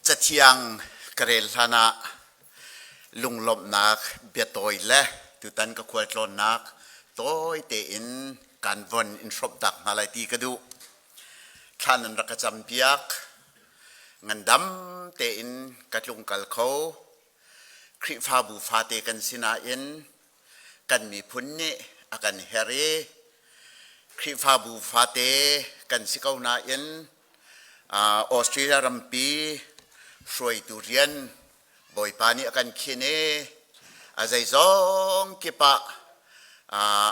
Cathiang ka rel hlan ah lunglawmhnak biatawi le tutan ka khualtlawnnak tawi tein kan von in hrawmhtak hna lai ti ka duh. Thla nan rak ka campiak. Ngandam tein ka tlungkal kho. Khrihfabu fate kan si nain kan miphun nih a kan herh i Khrihfabu fate kan si ko nain Australia rampi hruaitu rian Bawipa nih a kan khin i a zeizong kip ah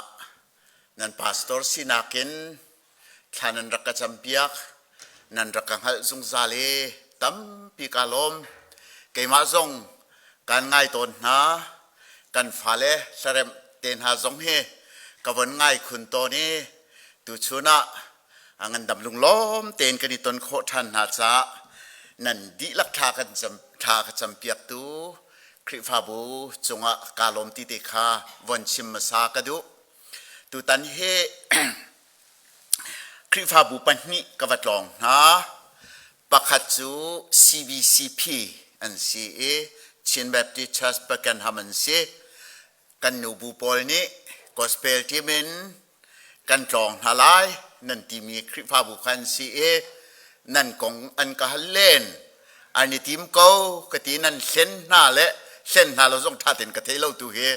nan pastor sinak in thla nan rak ka campiak, nan rak ka hngalh zungzal i tampi kaa lawm. Keimah zong kaan ngai tawn hna. Kan fale hlaremh te hna zong hi ka von ngai khun tawn i tuchun ah a ngandam lunglawm tein kan i ton khawh ṭhan hna caah nan dihlak thla kan cam thla ka campiaktu Khrihfabu cungah kaa lawm ti te kha von chim hmasa ka duh. Tutan hi Khrihfabu pahnih ka va tlawng hna. Pakhat cu CBCP an si i Chin Baptist Church Pakenham an si. Kan nubu pawl nih gospel team in kan tlawng hna lai nan timi Khrihfabu kha an si i nan kong an ka hal len. An i tim ko ka ti nan hlen hna le hlen hna lo zong ṭha tein ka thei lo tu hi.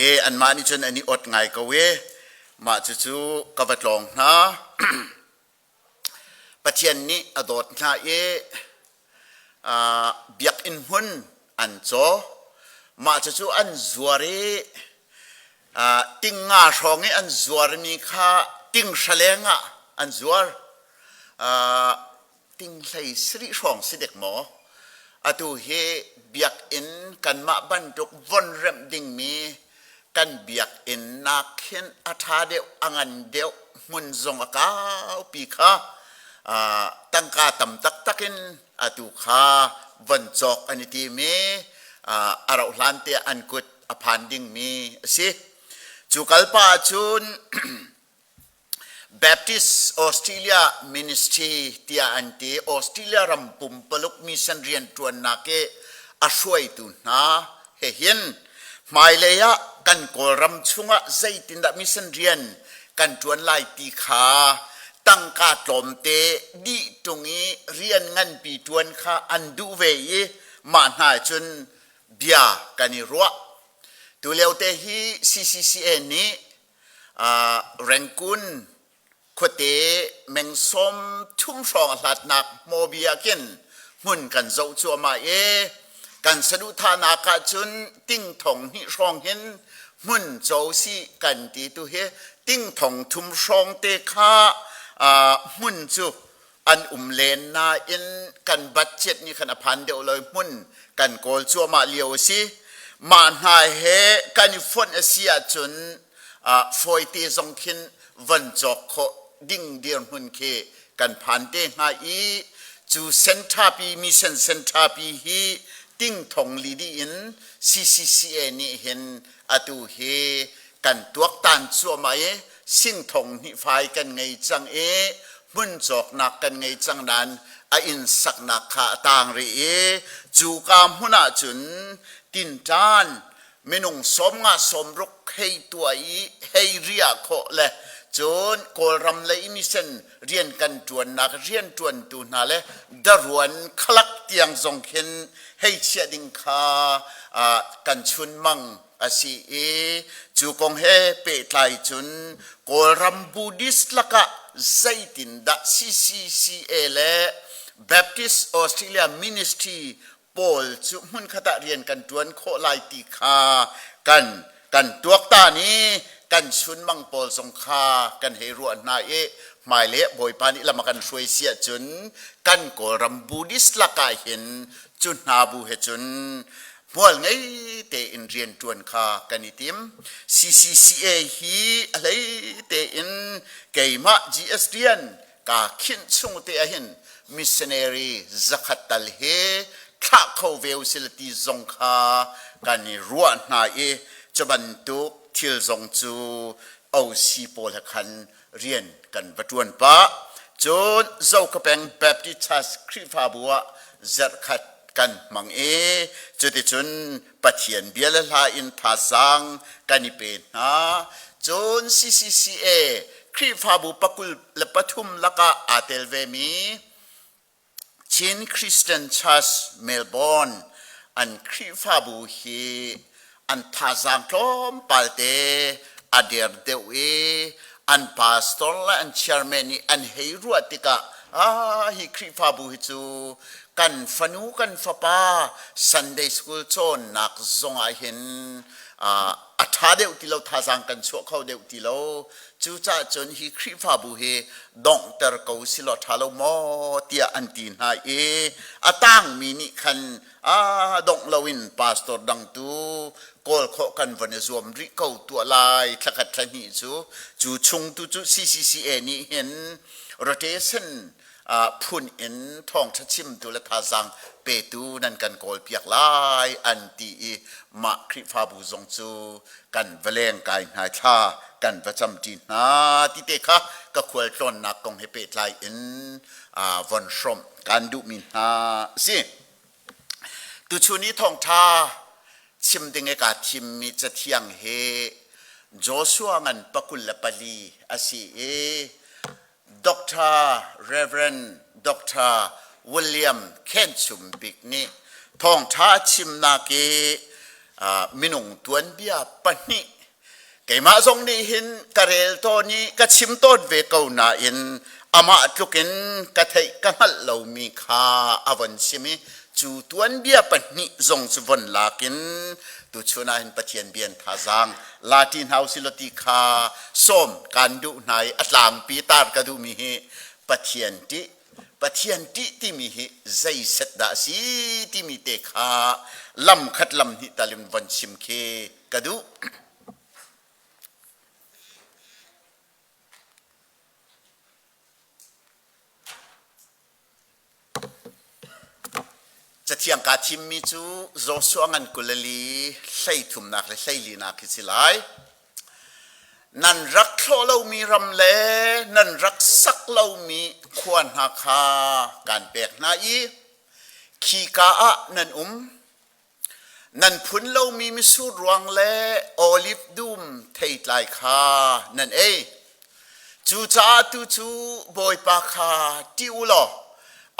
I anmah nih cun an i ot ngai ko i mah cucu ka va tlawng hna. Pathian nih a dawt hna i biakinn hmun an caw. Mah cucu an zuar i ting nga hrawng i an zuarmi kha ting hra leng ah an zuar. Ting hlei sarih hrawng si dek maw? Atu hi biakinn kanmah bantuk von remh dingmi kan biakinn nak hin a ṭha deuh, a ngan deuh, hmun zong a kaupi kha tangka tam taktak in atu kha von cawk an i tim i a rauh hlan te an kut a phan dingmi a si. Cu kalpa ahcun Baptist Australia Ministry tiah an ti. Australia ram pumpaluk mission rianṭuannak i a hruaitu hna he hin hmailei ah kan Kawlram chungah zeitindah mission rian kan ṭuan lai ti kha tangka tlawmte dih ṭung i rian nganpi ṭuan kha an duh ve i mah hna cun bia kan i ruah. Tulio te hi CCCA nih Rangoon khuate meng sawm thum hrawng a hlatnak Hmawbi ah khin hmun kan zoh cuahmah i kan saduhthahnak ahcun ting thong hnih hrawng hin hmun co si kan ti tu hi ting thong thum hrawng te kha hmun cu an um len nain kan budget nih khan a phan deuh lo hmun kan kawl cuahmah lio a si. Mah hna he kan i fonh a si ahcun fawite zong khin von cawk khawh ding dirhmun khi kan phan te hnga i cu senṭhapi mission senṭhapi hi ting thong li dih in CCCA nih hin atu hi kan tuaktan cuahmah i singthong hnih fai kan ngei cang i hmun cawknak kan ngei cang nain a inn saknak kha a tang rih i cuka hmun ah cun tinṭan minung sawmnga sawmruk hei tuah i hei riah khawh le cun Kawlram lei mission rian kan ṭuannak rianṭuantu hna le daruan khalak tiang zong khin hei chiah ding kha kan chunmang a si i cu kong he pehtlai cun Kawlram Buddhist lakah zeitindah CCCA le Baptist Australia Ministry pawl cu hmunkhat ah rian kan ṭuan khawh lai ti kha kan kan tuaktan i kan chunmang pawl zong kha kan hei ruah hna i hmailei Bawipa nih lam a kan hruai si ahcun kan Kawlram Buddhist lakah hin cu hna bu he cun hmual ngei tein rianṭuan kha kan i tim. CCCA hi a hlei tein keimah GS rian kaa khinh chung te ahhin missionary zakhat tal he thlah kho ve usila ti zong kha kan i ruah hna i cu bantuk thil zong cu OC pawl he khan rian kan va ṭuan pah. Cun Zokapeng Baptist Church Khrihfabu ah zarhkhat kan hmang i cuticun Pathian bia le hla in thazaang kan i pe hna. Cun CCCA Khrihfabu pakul le pathum lakah aa tel vemi Chin Christian Church Melbourne an Khrihfabu hi an thazaang tlawmpal te a der deuh i an pastor le an chairman nih an hei ruah tikah ah hi Khrihfabu hi cu kan fanu kan fapa Sunday school cawnnak zong ah hin a ṭha deuh ti lo thazaang kan chuah kho deuh ti lo. Cucaah cun hi Khrihfabu hi donghter ko silaw ṭha lo maw tiah an ti hna i a tangmi nih khan a dongh loin pastor dang tu kawl khawh kan von i zuam rih ko tuah lai thlakhat thlahnih cu. Cu chung tu cu CCCA nih hin rotation phun in thawngṭha chimtu le thazaang petu nan kan kawlpiak lai an ti i mah Khrihfabu zong cu kan va leng kai hna thla kan va camṭi hna ti te kha ka khual tlawnnak kong he pehtlai in von hrawmh kan duhmi hna a si. Tuchun i thawngṭha chim ding i kaa thimmi cathiang hi Joshua ngan pakul le pali a si i Doctor Reverend Doctor William Khen Chum Bik nih thawngṭha a chimnak i minung tuanbia pahnih keimah zong nih hin ka rel tawn i ka chim tawn ve ko nain amah tlukin ka theih ka hngalh lomi kha a von chim i cu tuanbia pahnih zong cu von lak in tuchun ah hin Pathian bian thazaang lati hna usih law ti kha sawm kan duh hna i a tlangpi tar ka duhmi hi Pathian ṭih Pathian ṭih timi hi zei set dah a si timi te kha lam khat lam hnih tal in von chim khi ka duh. Cathiang kaa thimmi cu Joshua ngan 24 hleithumnak le hleilinak hi si lai. Nan rak thlawh lomi ram le nan rak sak lomi khua hna kha kaan pek hna i khika ah nan um. Nan phun lomi mitsur ruang le oliv dum theitlai kha nan ei. Cucaah tu cu Bawipa kha ṭih u law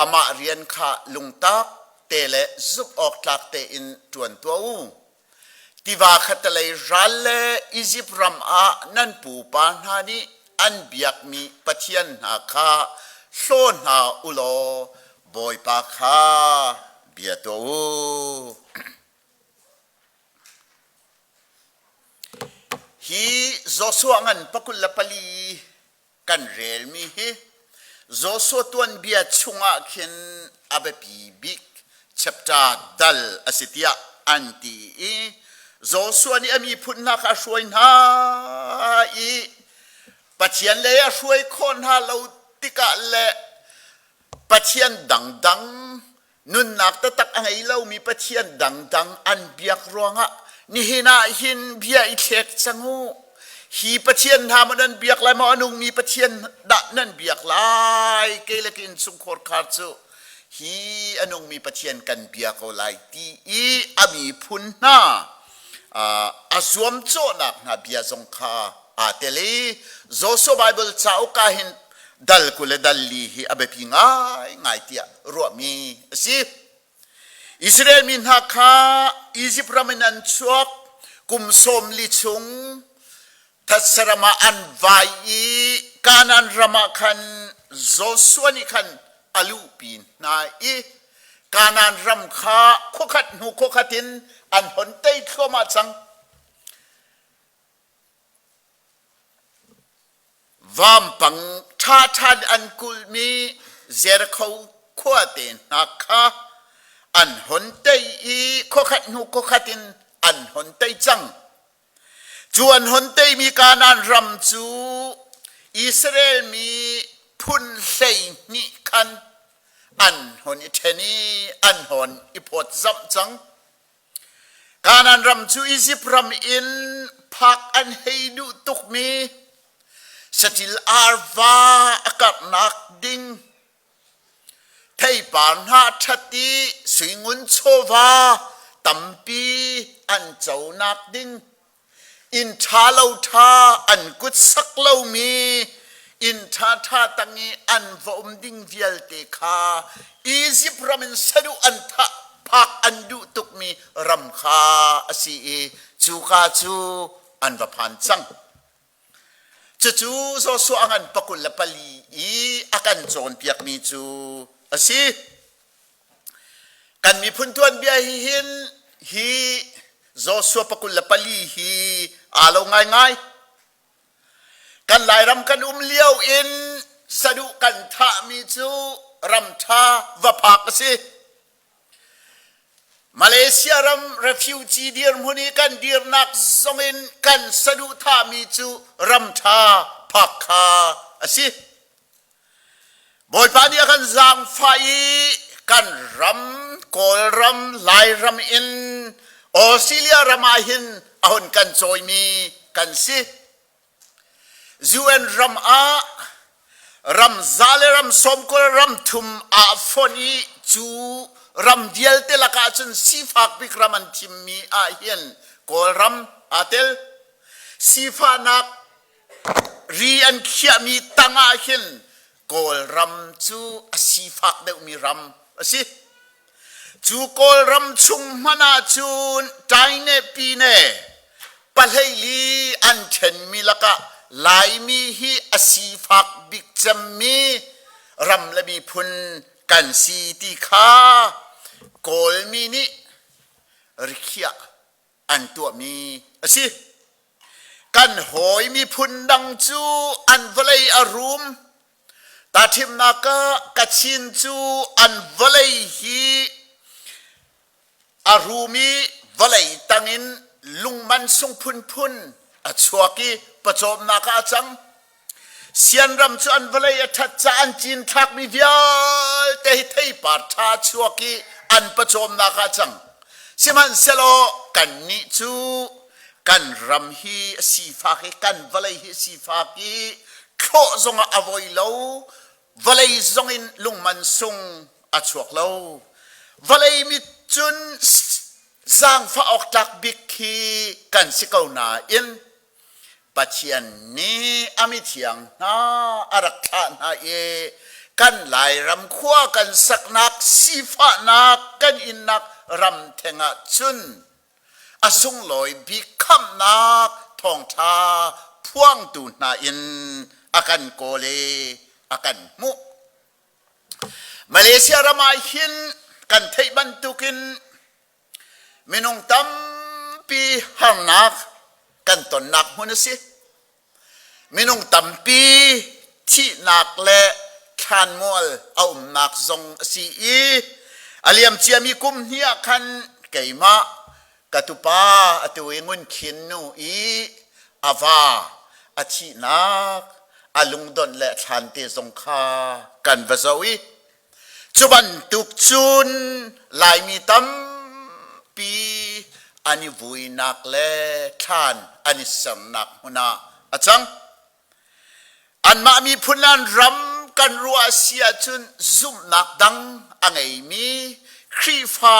amah rian kha lungtak te le zumh awk tlak tein ṭuan tuah u. Tiva khattelei ral le Izipt ram ah nan pupa hna nih an biakmi pathian hna kha hlaw hna u law Bawipa kha bia tuah u. Hi Joshua ngan pakul le pali kan relmi hi Joshua tuanbia chungah khin a biapi bik chapter dal a si tiah an ti i Joshua nih a miphun hna kha a hruai hna i Pathian lei a hruai khawh hna lo tikah le Pathian dangdang nunnak taktak a ngei lomi Pathian dangdang an biak ruangah nihin ah hin bia i thlek cang u. Hi Pathian hna maw nan biak lai maw a nungmi Pathian dah nan biak lai? Kei le ka innchungkhar khar cu hi a nungmi Pathian kan bia ko lai ti i a miphun hna a zuamcawhnak hna bia zong kha aa tel i Joshua Bible cauk ah hin dal 20 le dal li hi a biapi ngaingai tiah ruahmi a si. Israel mi hna kha Izipt ram in an chuak kum 40 chung thatse ram ah an vai i Kanaan ram ah khan Joshua nih khan a luhpi hna i Kanaan ram kha khuakhat hnu khuakhat in an hon tei thluahmah cang. Vampang ṭhaṭha in an kulhmi Jericho khuate hna kha an hon tei i khuakhat hnu khuakhat in an hon tei cang. Cu an hon teimi Kanaan ram cu Israel mi phun 12 khan an hon i ṭhen i an hon i phawtzamh cang. Kanaan ram cu Izipt ram in phak an hei duh tukmi saṭil arva a karhnak ding. Theipar hna ṭhat i suingun chawva tampi an conak ding inn ṭha lo ṭha an kut sak lomi inn ṭhaṭha tang i an va um ding vialte kha Izipt ram in saduh an thah phak an duh tukmi ram kha a si i cuka cu an va phan cang. Cucu Joshua a ngan 24 i a kan cawnpiakmi cu a si. Kan miphun tuanbia hi hin hi Joshua 24 hi aa lo ngaingai. Kan Lairam kan um lio in saduh kan thahmi cu ram ṭha va phak a si. Malaysia ram refugee dirhmun i kan dirnak zongin kan saduhthahmi cu ram ṭha phak kha a si. Bawipa nih a kan zaangfah i kan ram Kawlram, Lairam in Australia ram ah hin a hun kan cawimi kan si. UN ram ah ram za le ram 90 ram thum aa fonh i cu ram vialte lakah cun sifak bik ram an thimmi ah hin Kawlram aa tel. Sifahnak ri an khiahmi tang ah hin Kawlram cu a sifak deuhmi ram a si. Cu Kawlram chung hmanh ahcun Taine Pine pahleili an ṭhenmi lakah Laimi hi a sifak bik cemmi ram le miphun kan si ti kha Kawlmi nih rikhiah an tuahmi a si. Kan hawi miphun dang cu an vawlei a rum. Tahṭhimnak ah Kachin cu an vawlei hi a rum i vawlei tangin lungman sung phunphun a chuak i pawcawmnak ah a cang. Sianram cu an vawlei a ṭhat caah an cinthlakmi vialte hi theipar ṭha a chuak i an pawcawmnak ah a cang. Sihmanhsehlaw kannih cu kan ram hi a sifak i kan vawlei hi a sifak i thlawh zongah a voi lo, vawlei zongin lungman sung a chuak lo. Vawlei mit cun zaangfah awk tlak bik khi kan si ko nain Pathian nih a mithiang hna a rak thlah hna i kan Lairam khua kan saknak sifahnak kan innak ram theng ah cun a sunglawi bik khamhnak thawngṭha phuangtu hna in a kan kawl i a kan hmuh. Malaysia ram ah hin kan theih bantukin Minung tampi harnak kan tonnak hmun a si. Minung tampi thihnak le thlanmual a umnak zong a si i a liamciami kum hnih ah khan keimah ka tupa atu i Ngun Khin nu i a va a thihnak a lungdonh le a thlan te zong kha kan va zoh i Cu bantuk cun Laimi tampi an i vuinak le thlan an i sernak hmun ah a cang. Anmah miphun le an ram kan ruah a si ahcun zumhnak dang a ngeimi Khrihfa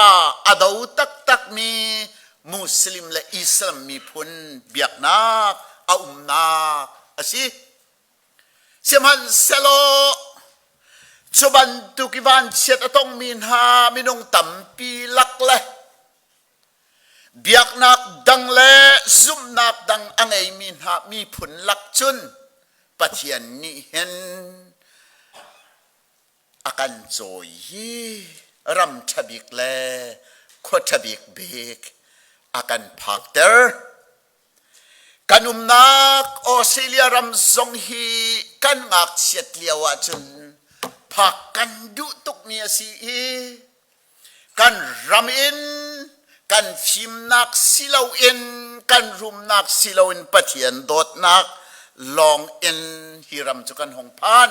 a do taktakmi Muslim le Islam miphun biaknak a umnak a si. Sihmanhsehlaw cu bantuk i vanchiat a tongmi hna minung tampi lak le biaknak dang le zumhnak dang a ngeimi hna miphun lak cun Pathian nih hin a kan cawi hi ram ṭha bik le khua ṭha bik bik a kan phakter. Kan umnak Australia ram zong hi kan ngakchiat lio ahcun phak kan duh tukmi a si i kan ram in kan fimnak si loin kan rumnak si loin Pathian dawtnak lawng in hi ram cu kan hung phan.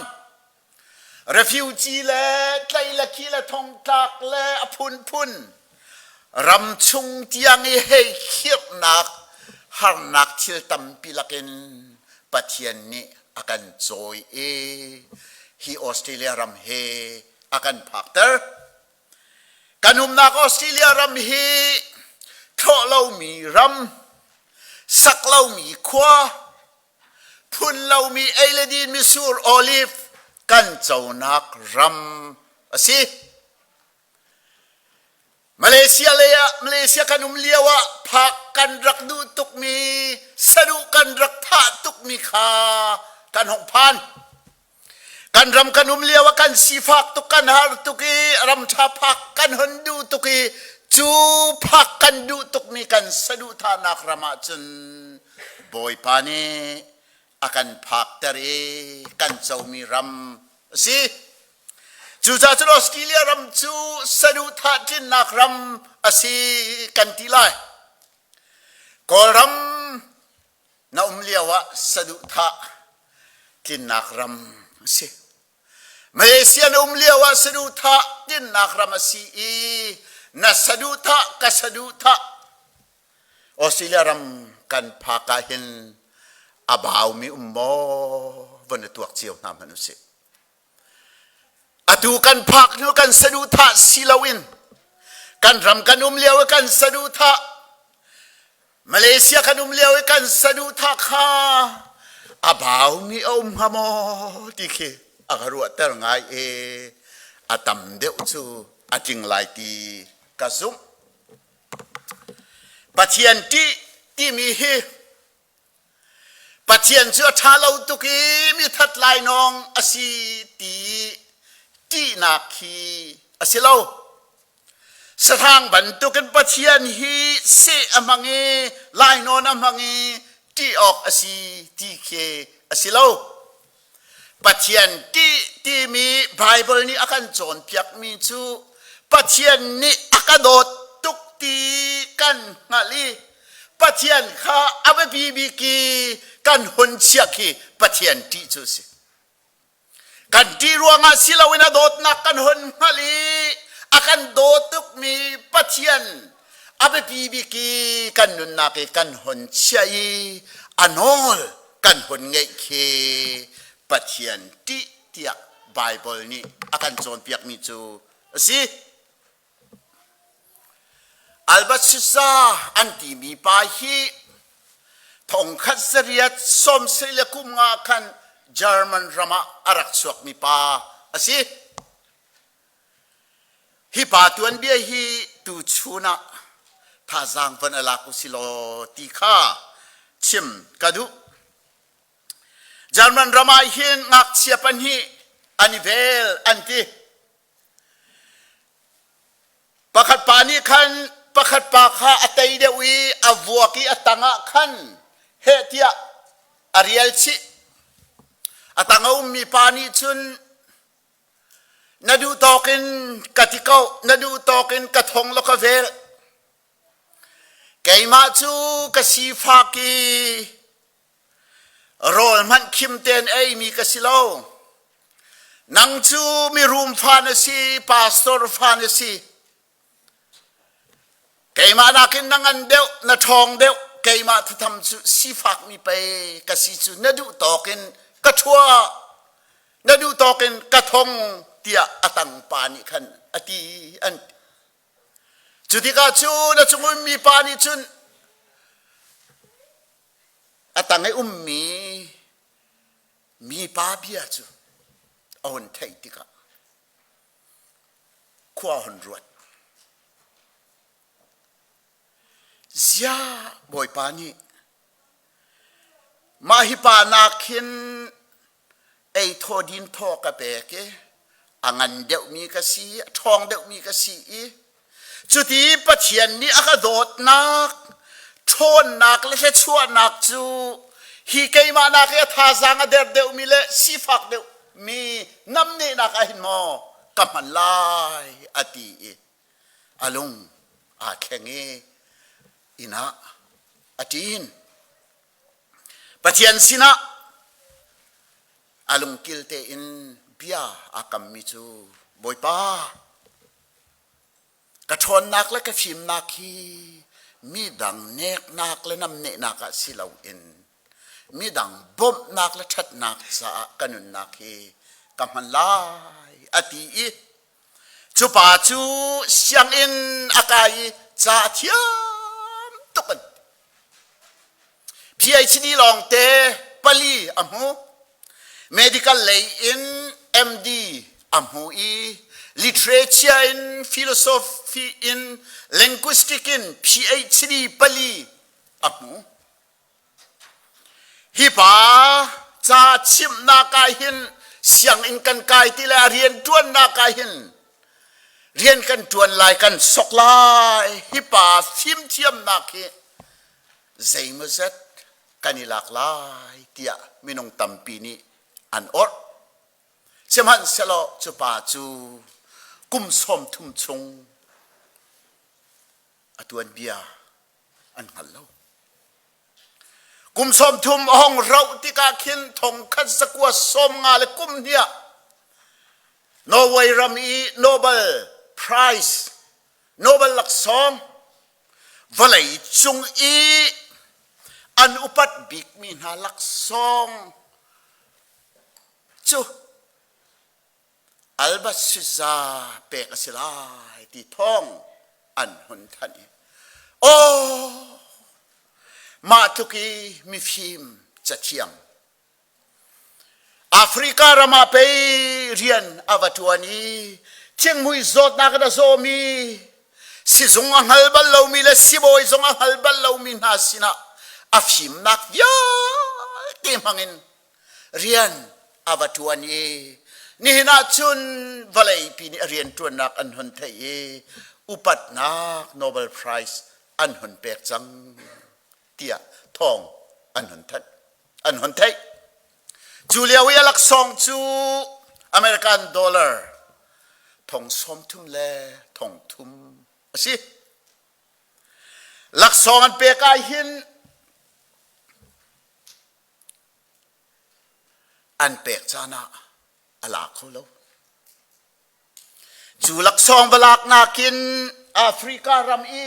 Refugee le tlaih le khi le thongtlak le a phunphun ram chung tiang i hei khirhnak harnak thil tampi lakin Pathian nih a kan cawi i hi Australia ram he a kan phakter. Kan umnak Australia ram hi thlawh lomi ram, sak lomi khua, phun lomi ei le din mitsur olive kan conak ram a si. Malaysia lei ah Malaysia kan um lio ah phak kan rak duh tukmi saduh kan rak thah tukmi kha kan hong phan. Kan ram kan um lio ah kan sifak tuk kan har tuk i ram ṭha phak kan hon duh tuk i cu phak kan duh tukmi kan saduhthahnak ram ah cun Bawipa nih a kan phakter i kan comi ram a si. Cucaah cun Australia ram cu saduhthah tlinnak ram a si kan ti lai. Kawlram na um lio ah saduhthah tlinnak ram a si. Malaysia na um lio ah saduhthah tlinnak ram a si i na saduhthah ka saduhthah Australia ram kan phak ah hin a baumi um maw von i tuak cio hna hmanh usih. Atu kan phak hnu kan saduhthah si loin kan ram kan um lio i kan saduhthah Malaysia kan um lio i kan saduhthah kha a baumi a um hnga maw ti khi a ka ruahter ngai i a tam deuh cu a tling lai ti ka zumh. Pathian ṭih timi hi Pathian cu a ṭha lo tuk i mi that lainawng a si ti ṭihnak khi a si lo. Sahrang bantukin Pathian hi seh a hmang i lainawn a hmang i ṭih awk a si ti khi a si lo. Pathian ṭih timi Baibal nih a kan cawnpiakmi cu Pathian nih a ka dawt tuk ti kan hngalh i Pathian kha a biapi bik i kan hun chiah khi Pathian ṭih cu a si. Kan ṭih ruangah si loin a dawtnak kan hun hngalh i a kan daw tukmi Pathian a biapi bik i kan nunnak i kan hun chiah i a nawl kan hun ngeih khi Pathian ṭih tiah Baibal nih a kan cawnpiakmi cu a si. Albert Schweitzer an timi pa hi thongkhat zariat sawmsarih le kum nga khan German ram ah a rak chuakmi pa a si. Hi pa tuanbia hi tuchun ah thazaang von a lak usih law ti kha chim ka duh. German ram ah hin ngakchia pahnih an i vel an ti. Pakhat pa nih khan pakhat pa kha a tei deuh i a vuak i a tang ah khan heh tiah a rial chih. A tang a ummi pa nih cun Na duh tawk in ka ti ko, na duh tawk in ka thong law ka vel. Keimah cu ka sifak i rawl hmanh khim tein eimi ka si lo. Nang cu mirum fa na si, pastor fa na si. Keimah nakin na ngan deuh, na ṭhawng deuh, keimah thatham cu sifakmi pei ka si cu na duh tawk in ka ṭhua, na duh tawk in ka thong tiah a tang pa nih khan a ti an Cu tikah cu na cung ummi pa nih cun a tang i ummi mipa bia cu a hun theih tikah khua hun ruat. Ziah Bawipa nih mah hi pa nak hin ei thaw din thaw ka pek i a ngan deuhmi ka si a ṭhawng deuhmi ka si i cuti Pathian nih a ka dawtnak ṭhawnnak le thluachuahnak cu hi keimah nak i a thazaang a der deuhmi le sifak deuhmi namnehnak ah hin maw ka hman lai a ti i a lung aa thleng i inn ah a ṭin. Pathian sinah a lungkil tein bia aa kammi cu Bawipa Ka ṭhawnnak le ka fimnak hi midang neknak le namnehnak ah si loin midang bawmhnak le ṭhatnak caah ka nunnak hi ka hman lai a ti i. Cu pa cu sianginn a kai i ca a thiam tuk in PhD lawngte pali a hmu. Medical lei in MD a hmu i literature in philosophy in linguistic in PhD pali a hmu. Hi pa ca chimhnak ah hin sianginn kan kai ti le a rian ṭuannak ah hin rian kan ṭuan lai kan sok lai. Hi pa fimthiamnak hi zeimawzat kan i lak lai tiah minung tampi nih an orh. Sihmanhsehlaw cu pa cu kum 30 chung a tuanbia an hngal lo. Kum 30 a hong rauh tikah khin thongkhat zakua 50 le kum hnih ah Norway ram i Nobel Prize Nobel laksawng vawlei cung i an upat bikmi hna laksawng cu Albert Siza pek a si lai ti thawng an hun thanh i aw mah tluk i mifim cathiam Africa ram ah pei rian a va ṭuan i thinghmui zawtnak in a zawmi sizung a hngal bal lomi le sibawi zong a hngal bal lomi hna sinah a fimnak vialte hmangin rian a va ṭuan i nihin ah cun vawleipi nih a rianṭuannak an hun theih i upatnak Nobel Prize an hun pek cang tiah thawng an hun thanh an hun theih. Cu lio i a laksawng cu American dollar thong 30 le thong thum a si. Laksawng an pek ah hin An pek caan ah a la kho lo. Cu laksawng va lak nakin Africa ram i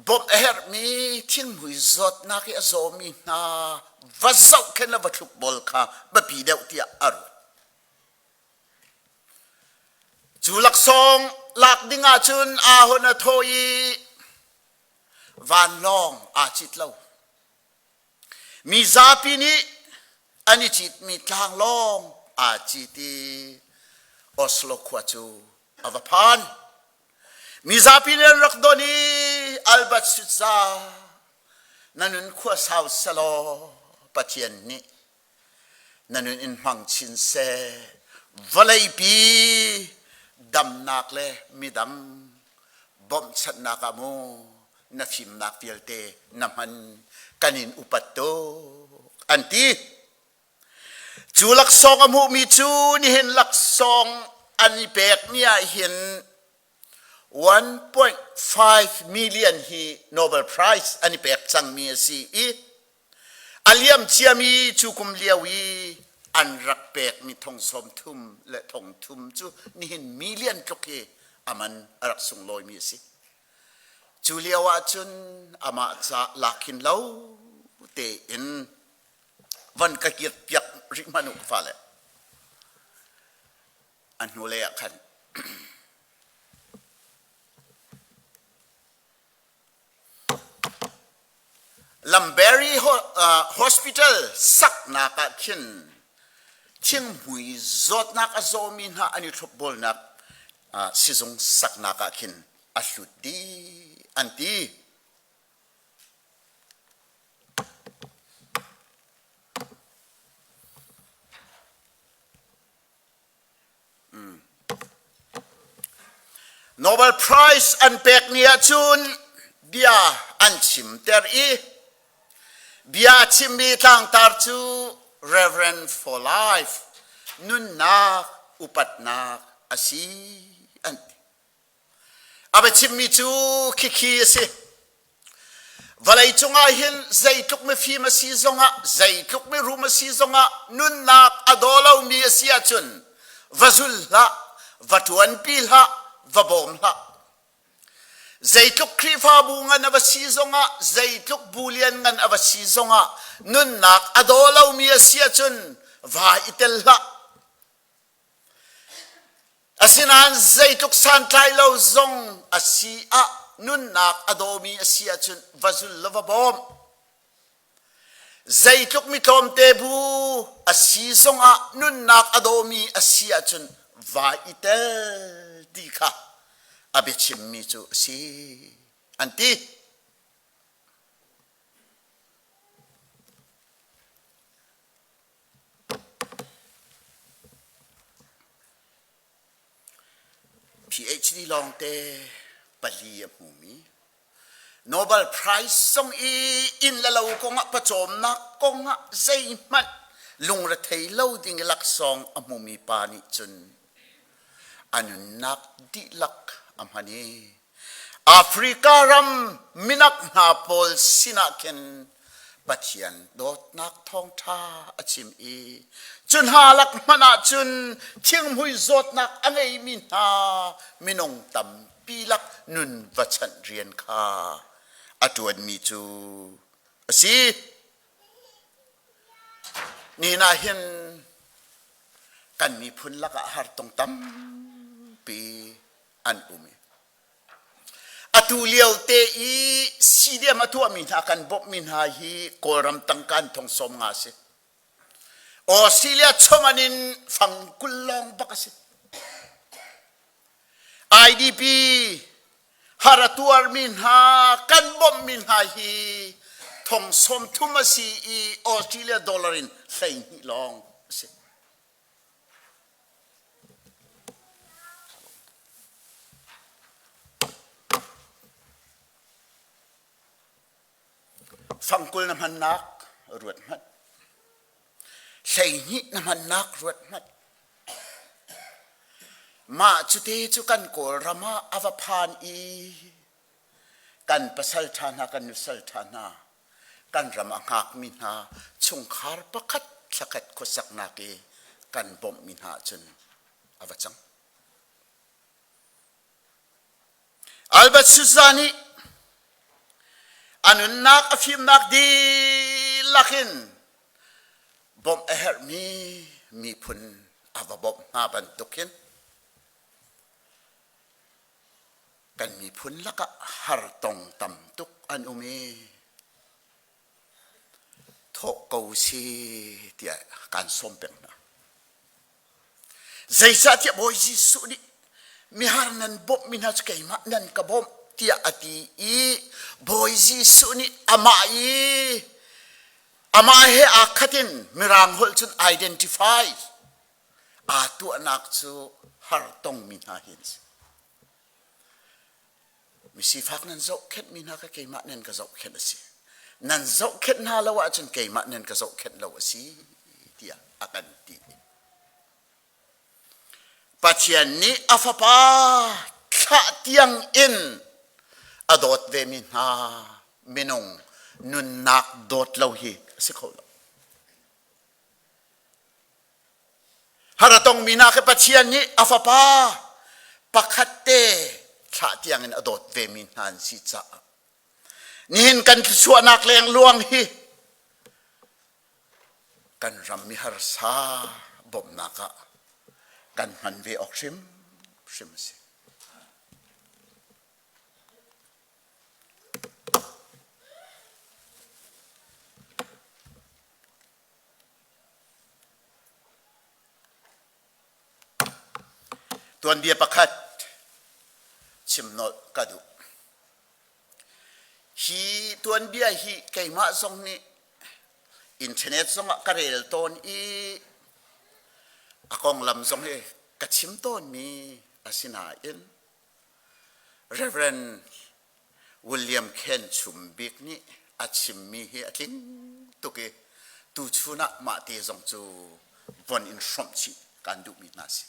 bawmh a herhmi thinghmui zawtnak i a zawmi hna va zohkhenh le va thlukbawl kha biapi deuh tiah a ruat. Cu laksawng lak ding ahcun aa hun a thawh i vanlawng aa cit lo. Mi zapi nih an i citmi tlanglawng aa cit i Oslo khua cu a va phan. Mi zapi nih an rak don i Albert Sutza na nun khua sau selaw Pathian nih na nun in hmang chin seh. Vawleipi damnak le midang bawmhchanhnak ah mu na fimnak vialte na hman kan in upat tuk an ti. Cu laksawng a hmuhmi cu nihin laksawng an i pekmi ah hin 1.5 million hi Nobel Prize an i pek cangmi a si i A liam ciami cu kum lio i an rak pekmi thong 30 le thong thum cu nihin million tluk hi a man a rak sunglawimi a si. Cu lio ahcun amah ca lak hin lo tein van ka kir piak rih hmanh u ka fale. A hnulei ah khan Lamberry Hospital saknak ah khin thinghmui zawtnak a zawmi hna an i thlopbawlnak sizung saknak ah khin a hlut dih an ti. Nobel Prize an pek ni ahcun bia an chimter i bia chimmi tlangtar cu Reverend for Life nunnak upatnak a si an ti. A biachimmi cu khikhi a si. Vawleicung ah hin zeitluk mifim a si zongah, zeitluk mirum a si zongah nunnak a daw lomi a si ahcun va zul hlah, va ṭuanpi hlah, va bawm hlah. Zeitluk Khrihfabu ngan a va si zongah, zeitluk bu lian ngan a va si zongah nunnak a daw lomi a si ahcun va i tel hlah. Asinain zeitluk santlai lo zong a si ah nunnak a dawmi a si ahcun va zul law va bawm. Zeitluk mi tlawmte bu a si zongah nunnak a dawmi a si ahcun vai i tel ti kha a biachimmi cu a si an ti. PhD lawngte pali a hmumi Nobel Prize zong i inn le lo kongah pawcawmnak kongah zeihmanh lungrethei lo ding i laksawng a hmumi pa nih cun a nunnak dihlak a hman i Africa ram minak hna pawl sinah khin Pathian dawtnak thawngṭha a chim i cu hna lak hmanh ah cun thinghmui zawtnak a ngeimi hna minung tampi lak nun va chanh rian kha a ṭuanmi cu a si. Nihin ah hin kan miphun lakah hartong tampi an um i Atu lio te i CDM a tuahmi hna kan bawmhmi hna hi Kawlram tangka an thong 50 si. Australia choman in fang 20 lawng bak a si. IDP har a tuarmi hna kan bawmhmi hna hi thong 30 a si i Australia dollar in 12 lawng a si. Fangkul na hmannak ruat hmanh. 12 na hmannak ruat hmanh. Mah cute cu kan Kawlram ah a va phan i kan pasal ṭha hna kan nusal ṭha hna kan ram a hngakmi hna chungkhar pakhat thlakhat khuasaknak i kan bawmhmi hna ahcun a va cang. Albert Schweitzer nih a nunnak a fimnak dihlak in bawmh a herhmi miphun a va bawmh hna bantuk hin kan miphun lakah hartong tam tuk an um i thawh ko si tiah kan sawm peng hna. Zeicahtiah Bawi Jesuh nih mihar nan bawmhmi hna cu keimah nan ka bawmh tiah a ti i Bawi Jesuh nih amah i amah he aa khat in Mirang holh cun identify aa tuahnak cu har tongmi hna hi an si. Misifak nan zohkhenhmi hna kha keimah nan ka zohkhenh a si. Nan zohkhenh hna lo ahcun keimah nan ka zohkhenh lo a si tiah a kan ti. Pathian nih a fapa thlah tiang in a dawt vemi hna minung nunnak dawt lo hi a si kho lo. Har a tongmi hna khi Pathian nih a fapa pakhat te thlah tiangin a dawt vemi hna an si caah nihin kan thluachuahnak lengluang hi kan ram mi harsa bawmhnak ah kan hman ve awk hrimhrim a si. Tuanbia pakhat chim nolh ka duh. Hi tuanbia hi keimah zong nih internet zongah ka rel tawn i a konglam zong hi ka chim tawnmi a si nain Reverend William Khen Chum Bik nih a chimmi hi a tling tuk i tuchun ah mah te zong cu von in hrawmh chih kan duhmi hna si.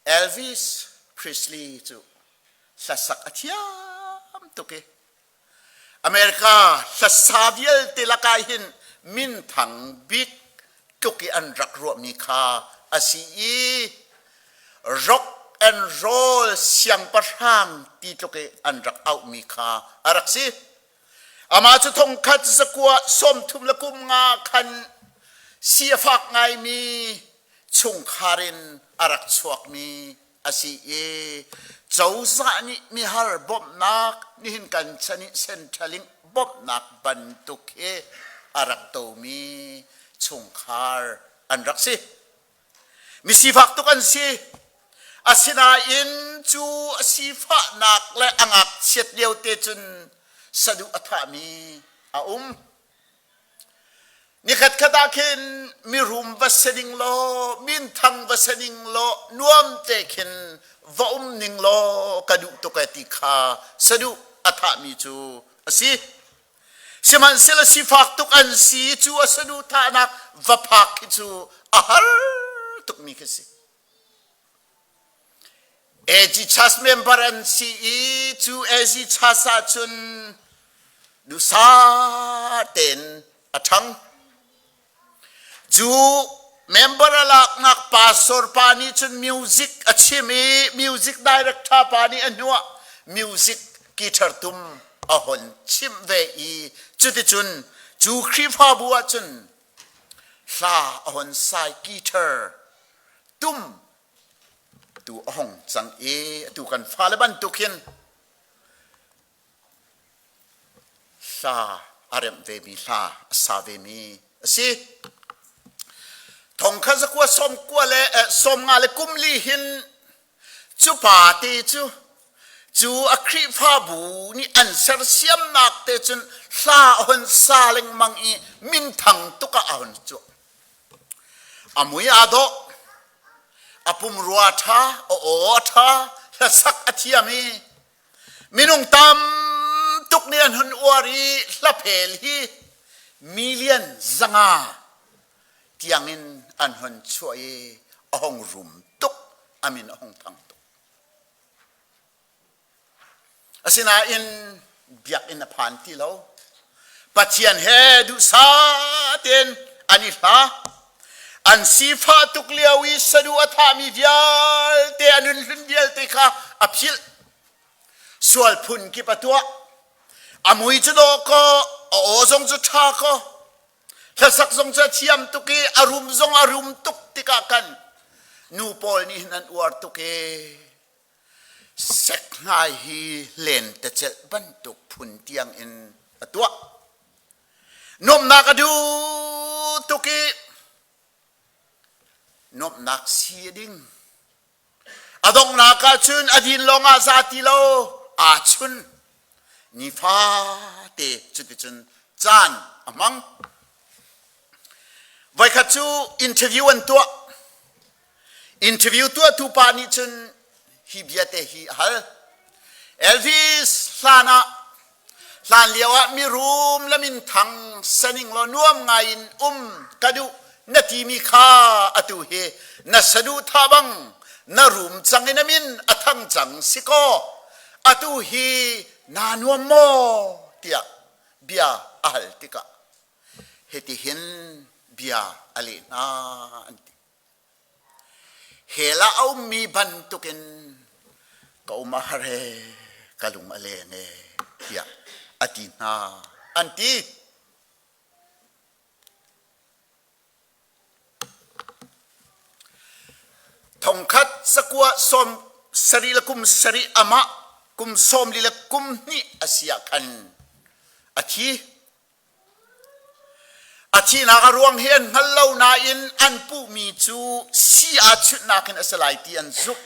Elvis Presley cu hlasak a thiam tuk i America hlasa vialte lakah hin minthang bik tluk i an rak ruahmi kha a si i rock and roll siangpahrang ti tluk i an rak auhmi kha a rak si. Amah cu thongkhat zakua 35 khan si a fak ngaimi. chungkhar in a rak chuakmi a si i cozah nih mihar bawmhnak nihin kan chan i Centralink bawmhnak bantuk hi a rak tomi chungkhar an rak si. Misifak tuk an si. Asinain cu a sifahnak le a ngakchiat lio te cun saduh a thahmi a um. Nikhat khat ah khin mirum va si ning law, minthang va si ning law, nuam te khin va um ning law ka duh tuk e ti kha saduh a thahmi cu a si. Sihmanhsehlaw sifak tuk an si cu a saduhthahnak va phak khi cu a har tukmi khi si. AG Church member an si i cu AG Church ahcun duhsah tein a ṭhang. Cu member a laknak pastor pa nih cun music a chim i music director pa nih a hnuah music guitar tum a hon chimh ve i cuticun cu Khrihfabu ahcun hla a hon sai guitar tum tu a hong cang i atu kan fale bantuk hin hla a remh vemi hla a sa vemi a si. Thong kha zakua sawm kua le sawm nga le kum li hin cu pa te cu cu a Khrihfabu nih an sersiamnak te cun hla a hon sa lengmang i minthang tuk ah a hon cuah. A mui aa dawh, a pumrua a ṭha, a aw a ṭha, hlasak a thiam i Minung tam tuk nih an hun uar i hlaphel hi million 500 tiangin an hun chuah i a hung rum tuk, a min a hung thang tuk. Asinain biakinn a phan ti lo. Pathian he duhsah tein an i hla. An sifah tuk lio i saduh a thahmi vialte a nun hlun vialte kha a philh. Sual phun kip a tuah. A mui cu dawh kaw, a aw zong cu ṭha kaw, hlasak zong cu a thiam tuk i a rum zong a rum tuk tikah khan nu pawl nih hin an uar tuk i Sekhnai hi lentecelh bantuk phun tiang in a tuah. Nuamhnak a duh tuk i nuamhnak si a ding. A donghnak ah cun a din lawng ah za ti lo aa chun. Nifate cuticun caan a hmang. Voikhat cu interview an tuah. Interview tuahtu pa nih cun hi bia te hi a hal. Elvis hlan ah hlan lio ah mirum le minthang saning law nuam ngai in um ka duh na timi kha atu hi na saduhthah bang na rum cang in a min a thang cang si kaw atu hi naa nuam maw tiah bia a hal tikah hitihin bia a leh hna an ti. Hell ah a ummi bantukin ka um a har he ka lung a leng e tiah a ti hna an ti. Thongkhat zakua sawm sarih le kum sarih amah kum sawm li le kum hnih a si ah khan a thi. A thihnak a ruang hi an hngal lo nain an puhmi cu si aa chunhnak in a si lai ti an zumh.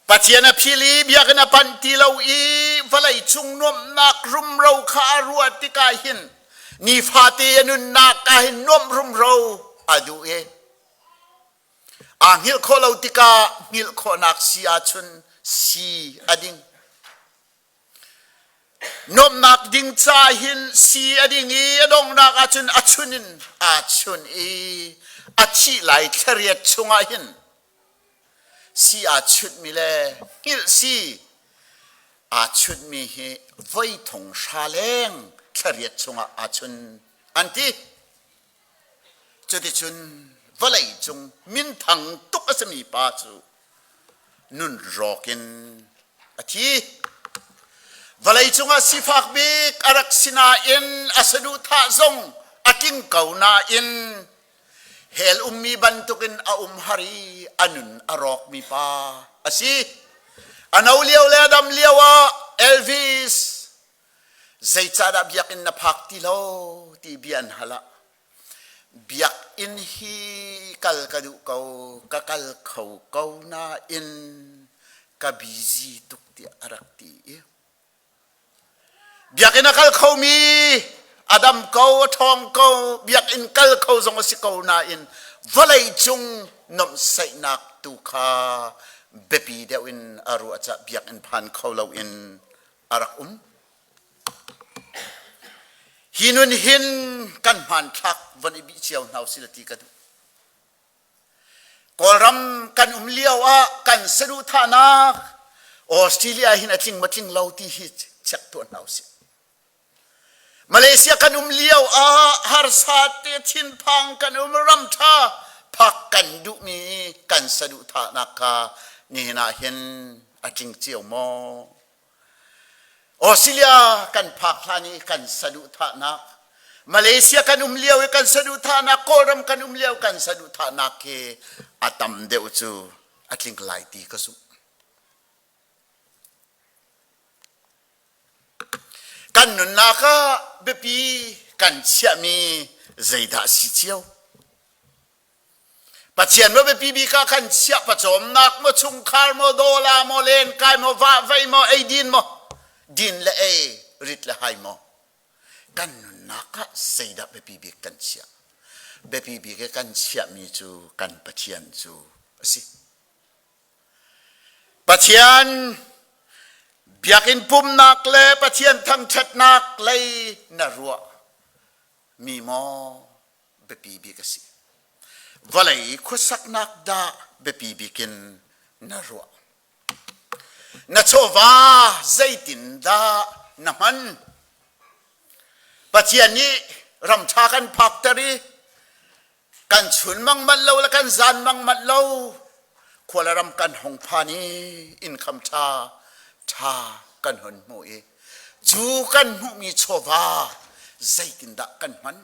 Pathian a phil i biakinn a panh ti lo i vawlei cung nuamhnak rumro kha a ruah tikah hin nifate a nunnak ah hin nuamh rumro a duh i aa hngilh khawh lo tikah hngilh khawhnak si ahcun si a ding. Nuamhnak ding ca hin si a ding i a donghnak ahcun a chun in aa chun i a thih lai thlariat chungah hin si aa chunhmi le hngilh si aa chunhmi hi voi thong hra leng thlariat chungah aa chun an ti. Cuticun vawlei cung minthang tuk a simi pa cu nun rawk in a thi. Vawlei cungah sifak bik a rak si nain a saduhthah zong a tling ko nain. Hell ummi bantukin a um har i a nun a rawkmi pa a si. A no lio le a dam lio ah Elvis zeicahdah biakinn na phak ti lo ti bia an hal ah biakinn hi kal ka duh ko ka kal kho ko nain ka busy tuk tiah a rak ti i Biakinn a kal khomi a dam ko, a ṭhawng ko, biakinn kal kho zong a si ko nain vawlei cung nuamhsaihnak tu kha biapi deuh in a ruah caah biakinn phan kho loin a rak um. Hi nun hin kan hmanthlak von i bih cio hna usih ti ka duh. Kawlram kan um lio ah kan saduhthahnak Australia hin a tling maw tling lo ti hi check tuah hna usih. Malaysia kan um lio ah harsa te thinphang kan um ram tha phak kan duhmi kan saduhthahnak kha nihin ah hin a tling cio maw? Australia kan phak hlan i kan saduhthahnak Malaysia kan um lio i kan saduhthahnak Kawlram kan um lio kan saduhthahnak hi a tam deuh cu a tling lai ti ka zumh. Kan nunnak ah biapi kan chiahmi zeidah si cio? Pathian maw biapi bik ah kan chiah pawcawmnak maw chungkhar maw dawla maw lenkai maw vahvei maw eidin maw din le ei rit le hai maw kan nunnak ah zeidah biapi bik kan chiah biapi bik i kan chiahmi cu kan Pathian cu a si Pathian biakinn pumnak le Pathian thangṭhatnak lei na ruah mi maw biapi bik a si. Vawlei khuasaknak dah biapi bik in na ruah. Na chawva zeitindah na hman? Pathian nih ram ṭha kan phakter i kan chun mang manh lo le kan zan mang manh lo khua le ram kan hung phan i income ṭha ṭha kan hun hmu i cu kan hmuhmi chawva zeitindah kan hman?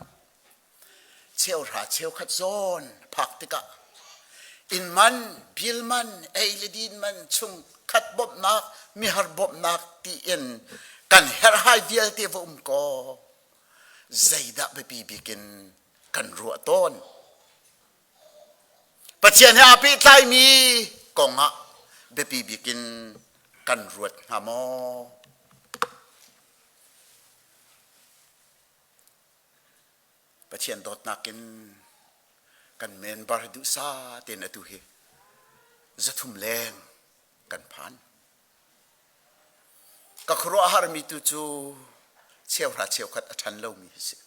Cheuhra cheukhat zawn phak tikah inn man, bill man, ei le din man, chungkhat bawmhnak, mihar bawmhnak tiin kan herhhai vialte va um kaw zeidah biapi bik in kan ruah tawn. Pathian he aa pehtlaimi kong ah biapi bik in kan ruat hnga maw? Pathian dawtnak in kan member duhsa tein atu hi 300 leng kan phan. Ka khuaruahharmi tu cu cheuhra cheukhat a ṭhan lomi hi si.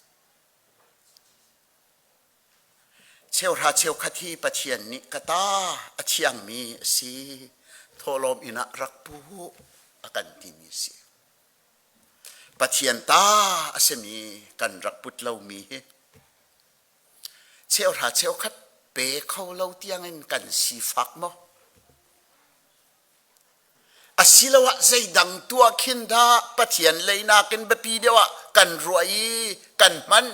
Cheuhra cheukhat hi Pathian nih ka ta a thiangmi a si. Thawhlawm inn ah rak pu a kan timi a si. Pathian ta a simi kan rak put lomi hi cheuhra cheukhat pe kho lo tiangin kan sifak maw? Asiloah zeidang tuah khin dah Pathian lei nakin biapi deuh ah kan ruah i kan hman?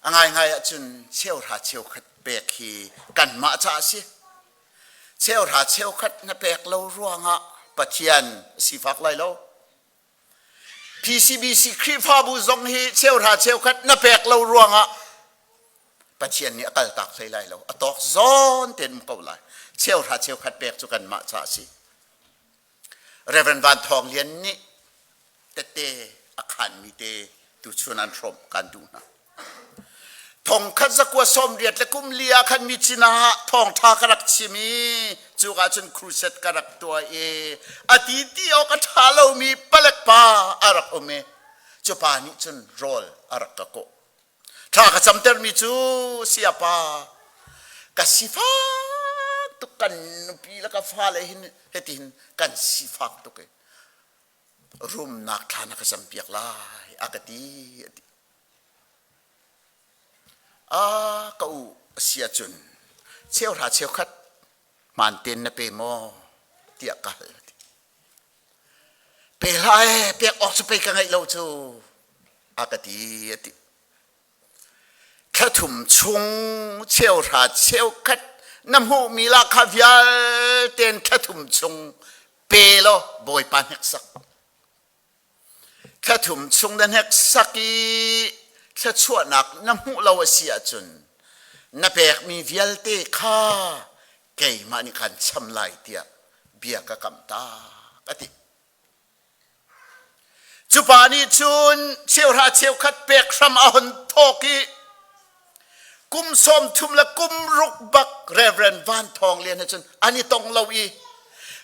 A ngaingai ahcun cheuhra cheukhat pek hi kanmah caah a si. Cheuhra cheukhat na pek lo ruangah Pathian a sifak lai lo. PCBC Khrihfabu zong hi cheuhra cheukhat na pek lo ruangah Pathian nih a kaltak hlei lai lo. A tawk zawn tein um ko lai. Cheuhra cheukhat pek cu kanmah caah a si. Reverend Van Thawng Lian nih tette a khanmi te tuchun an hrawmh kan duh hna. Thongkhat zakua 80 le kum li ah khan Myitkyina ah thawngṭha ka rak chim i cuka cun crusade ka rak tuah i a ti ti awk a ṭha lomi palek pa a rak um i cu pa nih cun rawl a rak ka kawh. Thla ka camtermi cu siapa ka sifak tuk kan nupi le ka fale hin hitihin kan sifak tuk i rumnak thla na ka campiak lai a ka ti a ti. A ka u a si ahcun cheuhra cheukhat hmaan tein na pe maw tiah ka hal. Pe hlah ee, pek awk cu pei ka ngeih lo cu a ka ti a ti. Thlathum chung cheuhra cheukhat na hmuhmi lahkhah vialte thlathum chung pe law Bawipa hneksak. Thlathum chung na hneksak i thluachuahnak na hmuh lo a si ahcun na pekmi vialte kha keimah nih khan cham lai tiah bia ka kam ta a ti. Cu pa nih cun cheuhra cheukhat pek hram a hun thawk i kum 30 le kum ruk bak Reverend Van Thawng Lian he cun an i tong lo i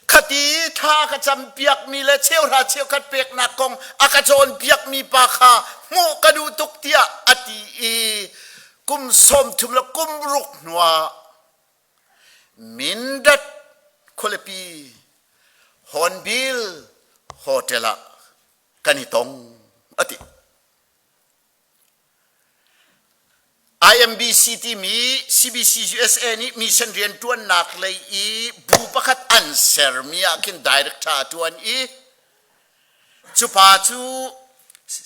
khati thla ka campiakmi le cheuhra cheukhat peknak kong a ka cawnpiakmi pa kha hmuh ka duh tuk tiah a ti i kum 30 le kum ruk hnuah Mindat khualipi Hornbill Hotel ah kan i tong a ti. IMBC timi CBC USA nih mission rianṭuannak lei i bu pakhat an sermi ah khin director a ṭuan i cu pa cu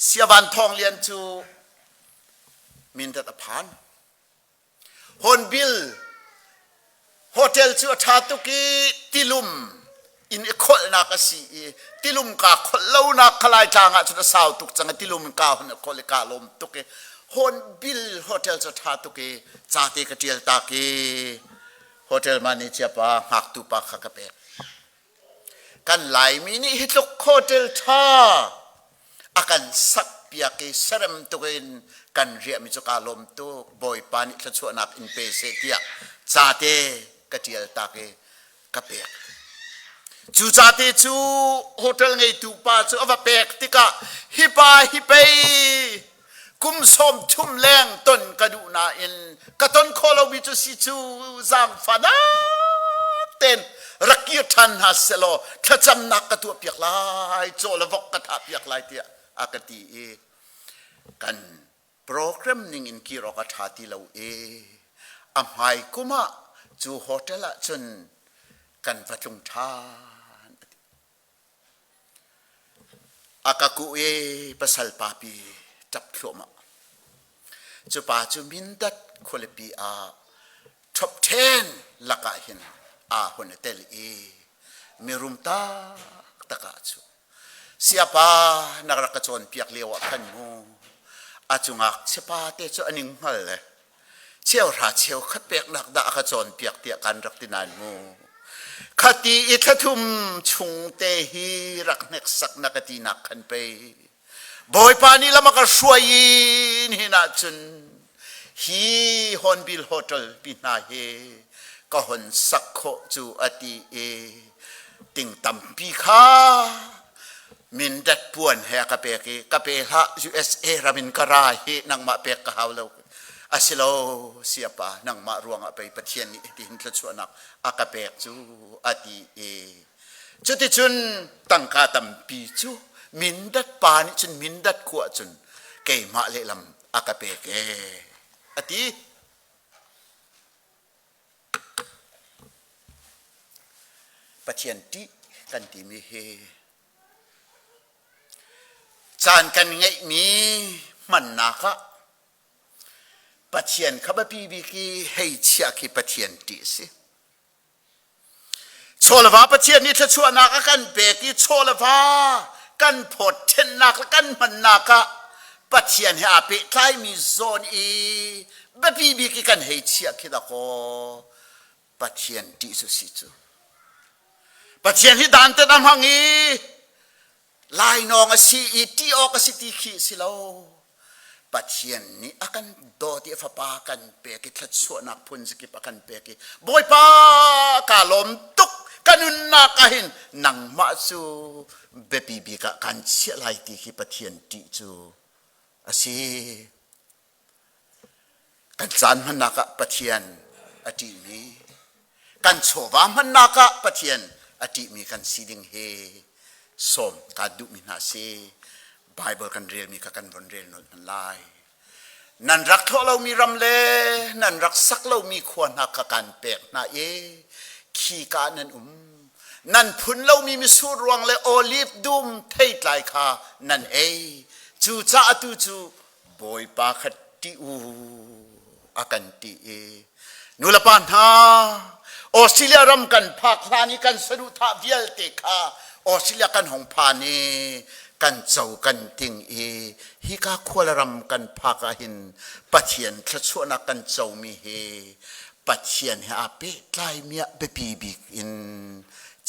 Siavan Thawng Lian cu Mindat a phan. Hornbill hotel cu a ṭha tuk i tilum in i kholhnak a si i tilum kaa kholh lonak kha Laitlang ah cun a sau tuk cang i tilum in kaa hun i kholh i kaa lawm tuk i Hornbill hotel cu a ṭha tuk i ca te ka ṭial tak i hotel manager pa hngaktu pa kha ka pek. Kan Laimi nih hi tluk hotel ṭha a kan sakpiak i serem tuk in kan riahmi cu kaa lawm tuk. Bawipa nih thluachuahnak in pe seh tiah ca te ka ṭial tak i ka pek. Cu ca te cu hotel ngeitu pa cu a va pek tikah hi pa hi pei kum 30 leng ton ka duh nain ka ton khawh lomi cu si cu zaangfahnak ten rak kir ṭhan hna sehlaw thlacamnak ka tuah piak lai caw le vok ka thah piak lai tiah a ka ti i kan program ning in kir awk a ṭha ti lo i a hmai kum ah cu hotel ah cun kan va tlung ṭhan. A ka kuh i pasal papi ṭap thluahmah. Cu pa cu Mindat khualipi ah top ten lakah hin aa hun i tel i mirum taktak ah cu siapa na rak ka cawnpiak lio ah khan mu a cu ngakchia pa te cu a ning hngal le cheuhra cheukhat peknak dah a ka cawnpiak tiah kan rak ti nain mu khati i thlathum chung te hi rak hneksak na ka tinak khan pei Bawipa nih lam a ka hruai in hin ahcun hi Hornbill Hotel pi hna hi ka hon sak khawh cu a ti i ting tampi kha mindat puan he a ka pek i ka pe hlah USA ram in ka ra hi nangmah pek ka hau lo asilo siapa nangmah ruangah pei Pathian nih hitihin thluachuahnak a ka pek cu a ti i cuticun tangka tampi cu mindat pa nih cun mindat khua cun keimah lehlam a ka pek e a ti. Pathian ṭih kan timi hi caan kan ngeihmi hmannak ah Pathian kha biapi bik i hei chiah khi Pathian ṭih a si. Chawleva Pathian nih thluachuahnak a kan pek i chawleva kan phawt ṭhennak le kan hmannak ah Pathian he aa pehtlaimi zawn i biapi bik i kan hei chiah khi dakaw Pathian ṭih cu si cu. Pathian hi dantat a hmang i lainawng a si i ṭih awk a si ti khi si lo. Pathian nih a kan dawt i a fapa kan pek i thluachuahnak phun zakip a kan pek i Bawipa kaa lawm tuk ka nunnak ah hin nangmah cu biapi bik ah kan chiah lai ti khi Pathian ṭih cu a si. Kan caan hmannak ah Pathian a ṭihmi, kan chawva hmannak ah Pathian a ṭihmi kan si ding hi sawm kaan duhmi hna si. Bible kan relmi kha kan von rel nolh hmanh lai. Nan rak thlawh lomi ram le nan rak sak lomi khua hna kha kaan pek hna i khika nan um. Nan phun lomi mitsur ruang le oliv dum theitlai kha nan ei. Cucaah atu cu Bawipa kha. ṭih u a kan ti i nulepa hna, Australia ram kan phak hlan i kan saduhthah vialte kha Australia kan hong phan i kan co kan ting i hika khualram kan phak ahhin Pathian thluachuahnak kan comi hi Pathian he aa pehtlaimi ah biapi bik in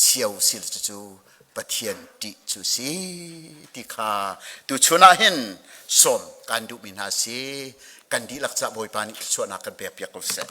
chio sil cu Pathian ṭih cu si ti kha tuchun ah hin sawm kan duhmi hna si. Kan dihlak cah Bawipa nih thluachuahnak kan pek piak ko seh.